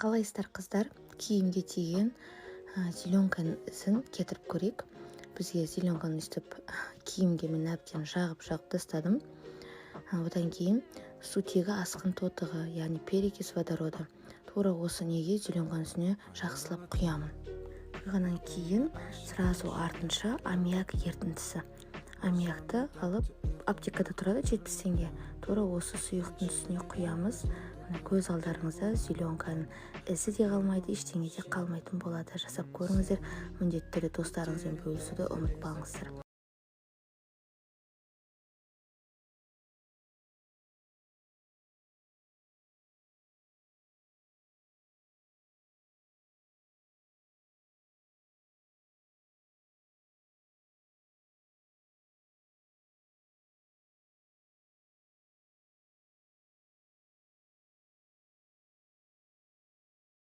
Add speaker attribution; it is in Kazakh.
Speaker 1: Қалайсыздар, қыздар? Киімге тиген зеленканың ізін кетіріп көрейік. Бізге зеленканы өйстіп киімге мен әбден жағып тастадым. Одан кейін сутегі асқын тотығы, яғни перекись водорода, тура осы неге, зеленканың үстіне жақсылап құямын. Құйғаннан кейін сразу артынша аммиак ерітіндісі, аммиакты алып, аптекада тұрады, 70 теңге, тура осы сұйықтың үстіне құямыз. Міне, көз алдарыңызда зеленканың ізі де қалмайды, ештеңе де қалмайтын болады. Жасап көріңіздер, міндетті түрде достарыңызбен бөлісуді ұмытпаңыздар.